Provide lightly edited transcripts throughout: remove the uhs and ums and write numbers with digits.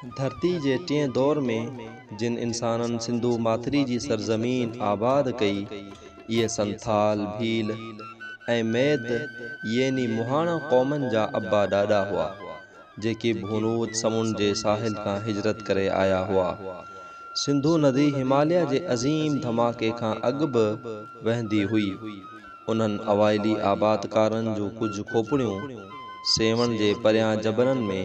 ڌرتي جي ٽئين دور ۾ جن انسانن سنڌو ماٿري جي سرزمين آباد ڪئي، اهي سنٿال، ڀيل ۽ ميد يعني مهاڻا قومن جا ابا ڏاڏا هئا، جيڪي ڀونوچ سمنڊ جي ساحل کان هجرت ڪري آيا هئا. سنڌو ندي هماليه جي عظيم ڌماڪي کان اڳ به وهندي هئي. انهن اوائلي آبادڪارن جون ڪجهه کوپڙيون سيوهڻ جي پريان جبلن ۾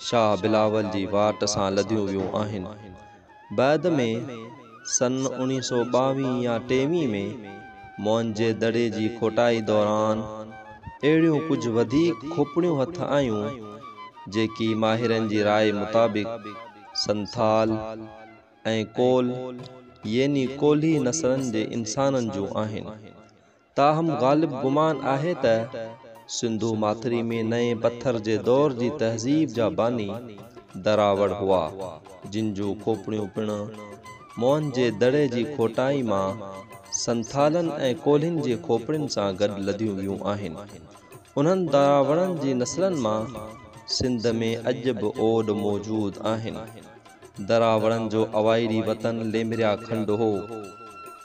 شاهه بلاول جي واٽ سان لڌيون ويون آهن. بعد ۾ سن 1922 يا 23 ۾ موئن جي دڙي جي کوٽائي دوران اهڙيون ڪجهه وڌيڪ کوپڙيون هٿ آيون، جيڪي ماهرن جي راء مطابق سنٿال ۽ ڪول يعني ڪولهي نسلن جي انسانن جون آهن. تاهم غالب گمان آهي ته سنڌو ماٿري ۾ نئين پٿر جي دور جي تهذيب جا باني دراوڙ هئا، جن جون کوپڙيون پڻ موئن جي دڙي جي کوٽائي مان سنٿالن ۽ ڪولهين جي کوپڙين سان گڏ لڌيون ويون آهن. انهن دراوڙن جي نسلن مان سنڌ ۾ اڄ به اوڏ موجود آهن. دراوڙن جو اوائلي وطن ليمريا کنڊ هو.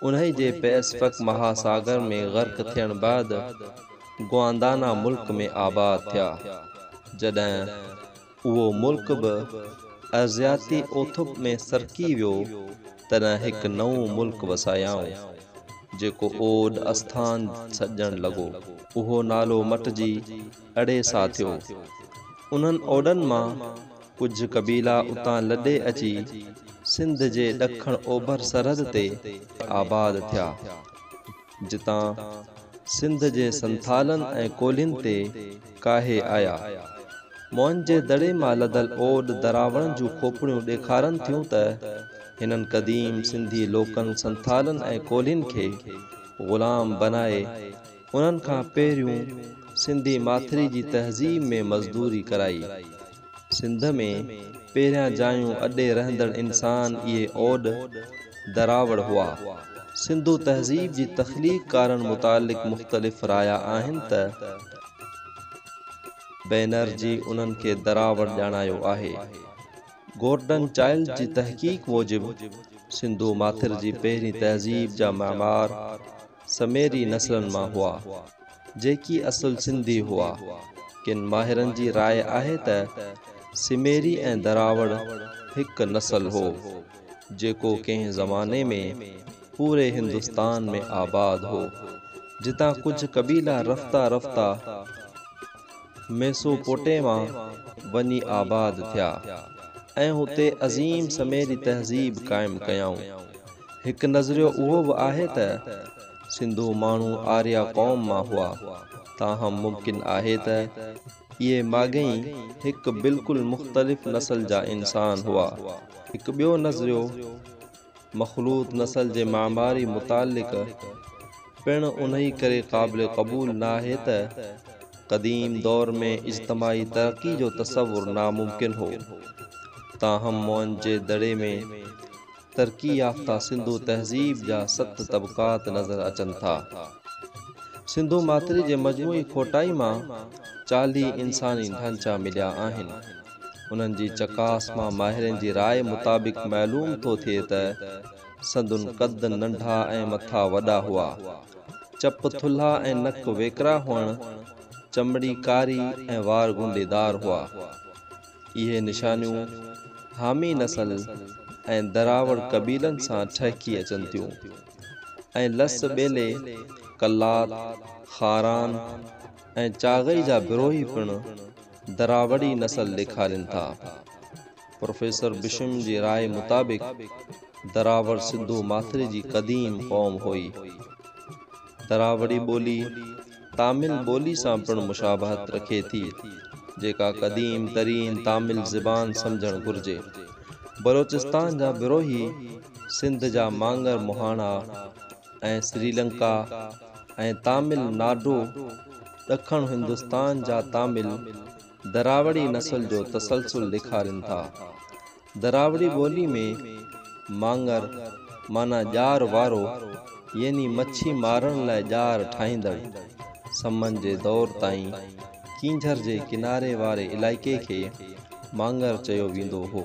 انهي جي پئسفڪ مها ساگر ۾ غرق ٿيڻ بعد گواندانا ملڪ ۾ آباد ٿيا. جڏهن اهو ملڪ به ارضياتي اوٿپ ۾ سرڪي ويو، تڏهن هڪ نئون ملڪ وسايائون، جيڪو اوڏ اسٿان سڏجڻ لڳو. اهو نالو مٽجي اڙيسا ٿيو. انهن اوڏن مان ڪجهه قبيلا اتان لڏي اچي سنڌ جي ڏکڻ اوڀر سرحد تي آباد ٿيا، جتان سنڌ جي سنٿالن ۽ ڪولهين تي ڪاهي آيا. موئن جي دڙي مان لڌل اوڏ دراوڙن جون کوپڙيون ڏيکارن ٿيون ته هنن قديم سنڌي لوڪن سنٿالن ۽ ڪولهين کي غلام بنائي انهن کان پهريون سنڌي ماٿري جي تهذيب ۾ مزدوري ڪرائي. سنڌ ۾ پهريان جايون اڏي رهندڙ انسان اهي اوڏ دراوڙ هئا. سنڌو تهذيب جي تخليق ڪارن متعلق مختلف رايا آهن ته بينرجي انهن کي دراوڙ ڄاڻايو آهي. گورڊن چائلڊ جي تحقيق موجب سنڌو ماٿر جي پهرين تهذيب جا معمار سميري نسلن مان هئا، جيڪي اصل سنڌي هئا. ڪن ماهرن جي راء آهي ته سميري ۽ دراوڙ هڪ نسل هو، جيڪو ڪنهن زماني ۾ پوري هندستان ۾ آباد هو، جتان ڪجهه قبيلا رفته رفته ميسوپوٽيما وڃي آباد ٿيا ۽ هتي عظيم سميري تهذيب قائم ڪيائون. هڪ نظريو اهو به آهي ته سنڌو ماڻهو آريا قوم مان هئا، تاهم ممڪن آهي ته اهي ماڳهين هڪ بلڪل مختلف نسل جا انسان هئا. هڪ ٻيو نظريو مخلوط نسل جي معماري متعلق پڻ انهي ڪري قابل قبول ناهي ته قديم دور ۾ اجتماعي ترقي جو تصور ناممڪن هو. تاهم موئن جي دڙي ۾ ترقي يافته سنڌو تهذيب جا ست طبقات نظر اچن ٿا. سنڌو ماٿري جي مجموعي کوٽائي مان 40 انساني ڍانچا مليا آهن. انهن جي چڪاس مان ماهرين جي راء مطابق معلوم ٿو ٿئي ته سندن قد ننڍا ۽ مٿا وڏا هئا. چپ ٿلها ۽ نڪ ويڪرا هئڻ، چمڙي ڪاري ۽ وار گهنڊيدار هئا. اهي نشانيون حامي نسل ۽ دراوڙ قبيلن سان ٺهڪي اچن ٿيون ۽ لس ٻيلي، قلات، خاران ۽ چاغئي جا بروهي پڻ دراوڙي نسل ڏيکارين ٿا. پروفيسر بشم جي راء مطابق دراوڙ سنڌو ماٿري جي قديم قوم هئي. دراوڙي ٻولي تامل ٻولي سان پڻ مشابهت رکي ٿي، جيڪا قديم ترين تامل زبان سمجهڻ گهرجي. بلوچستان جا بروهي، سنڌ جا مانگر مهاڻا ۽ سريلنڪا ۽ تامل ناڊو، ڏکڻ هندستان جا تامل دراوڙي نسل جو تسلسل ڏيکارين ٿا. دراوڙي ٻولي ۾ مانگر معنيٰ ڄار وارو يعني مڇي مارڻ لاء ڄار ٺاهيندڙ. سمن جي دور تائين ڪينجهر جي ڪناري واري علائقي کي مانگر چيو ويندو هو.